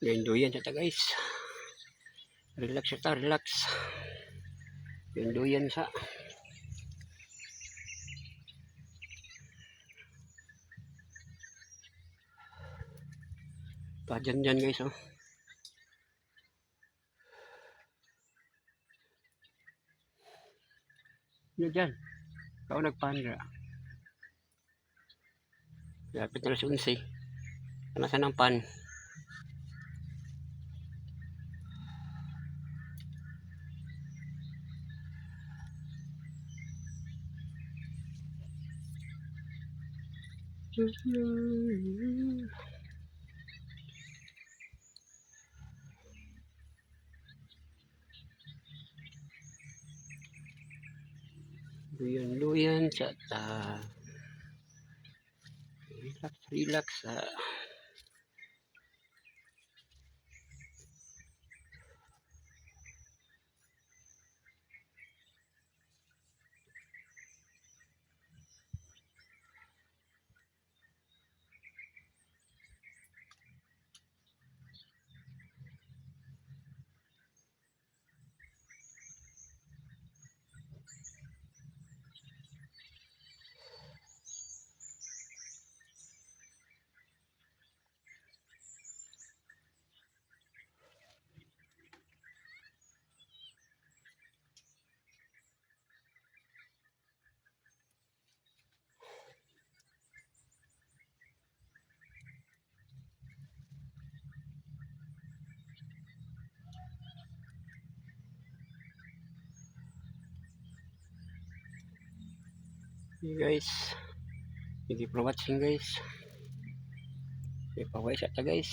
Duyan sa ta, guys. Relax ta, relax. Duyan sa. Pa dyan dyan, guys, oh. Ano dyan? Ikaw nagpandra. Lapit na 11. Ano sa ng pan? Duyan duyan sa ta. Relax, relax. Ah. Hey guys. Thank you for watching, guys. Okay, paway sa ta, guys.